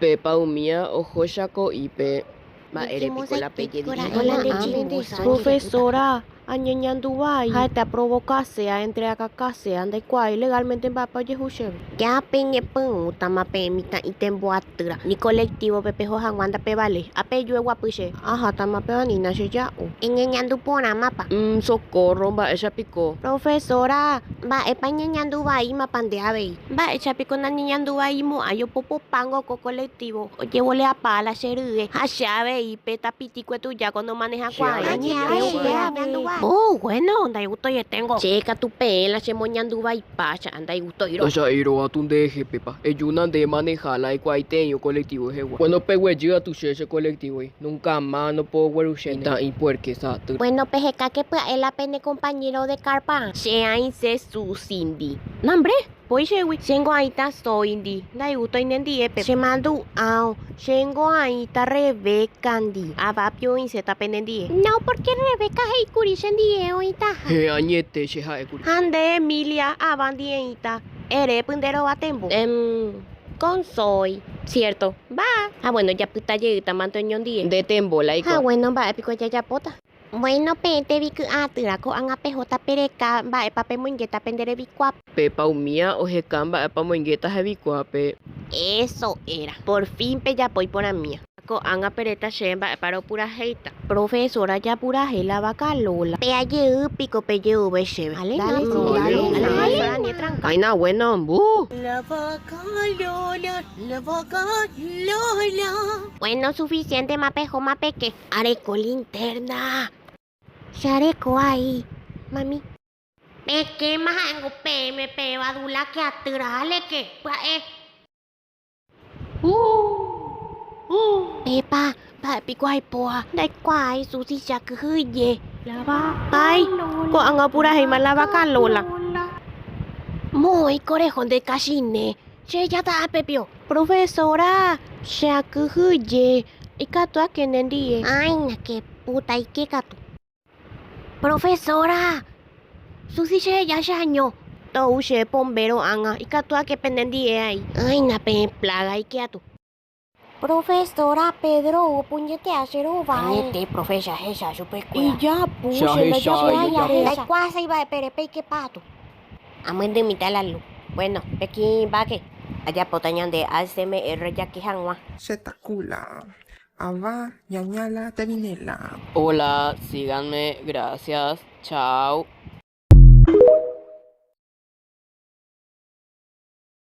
Pépa umía oho Chako'ípe. Mba'ére piko la pejedirihi. Profesora, añeñandu vai. Ha'ete aprovokasea, entreakakasea, ndaikuaái legalmente mba'épa ojehu chéve. Ja peñepyrũtama peẽ mitã'i temboatýra. Ni colectivo-pe peho hag̃ua ndapevale. Apeju eguapy che. Ahátama pevanína che ja'u. Eñeñandu porãmapa. Mm, socorro, mba'éicha piko. Profesora, mba'épa eñeñandu vaímapa nde avei. Mba'éicha piko nañeñandu vaimo'ãi opopopángo ko colectivo ojevoleapa la che rye ha che avei pe tapitikue tuja ko nomanehakuaái añete upéva. Oh, bueno, ndaigustoieténgo. Che katu peẽ la chemoñandu vaipa cha ndaigustoirõ. Ndacha'éirõ atu nde jepepa, ejúna nde emaneha la aikuaaiteĩo colectivo rehegua. Bueno, peguejy atu che che colectivo-gui, nunca más nopogueruchéne. Mitã'i puerquesa aty. Bueno, pehekáke pya'e la pene compañero de carpa. Che aĩse Susi-ndi. Nambre, poi chégui. Chéngo aĩta Zoe-ndi. Ndaigústoi nendie pe. Chemandu'áõ, chéngo aĩta Rebeca-ndi. Avápio oĩséta penendie. No, porque Rebeca he'íkuri chendie oĩtaha. Héẽ, añete che ha'ékuri. Ha nde, Emilia, ava ndie eĩta. Erépy nde rova tembo. Em, con Zoe. Cierto. Va. Ha bueno, japyta jeýtamante oñondie. Nde tembo la Ha ikuaa. bueno, mba'e piko jajapóta. Bueno, peẽ teviky'a atýra ko'ág̃a pehóta pereka mba'épa pemoingéta pende revikuápe. Pépa umía oheka mba'épa omoingéta hevikuápe. Eso era. Por fin pejapo iporãmía. Ko'ág̃a peréta chéve mba'épa ropurahéita. Profesora japurahéi la vaca Lola. Péa jey piko pejeyve chéve. Dale, Dale, dale, dale. dale, tranca. Aina bueno, mbu. La vaca Lola, la vaca Lola. Bueno, suficiente ma peho ma peke. Areko linterna. Che areko ai. Mami. Pekéma ha'éngo peẽme peẽva dula ke atýra dale-ke, pya'e. Pépa, mba'e piko aipóva. Ndaikuaái Susi che akyhyje. Ái, ko'ág̃a opurahéima la vaca Lola. Moõiko reho nde kachine. Che jata ápe pio. Profesora, che akyhyje. Ikatu ake nendie. Áina che puta ike katu. Profesora, Susi che heja che año. Tou che pombéro ág̃a, ikatu ake penendie ai. Áina peẽ plaga ike atu. Profesora, Pedro ou opuñetea che rovái. Añete, profe, che ahecha chupekuéra. Ijapu, Che ahecha, ijapu. Ndaikuaasái va'ekue repeikepa atu. Amyndymíta la luz. Bueno, pekimbáke. Ajapóta ñande ASMR jake hag̃ua. Che takula, ava, ñañala, tevinela. Hola, síganme, gracias, chao.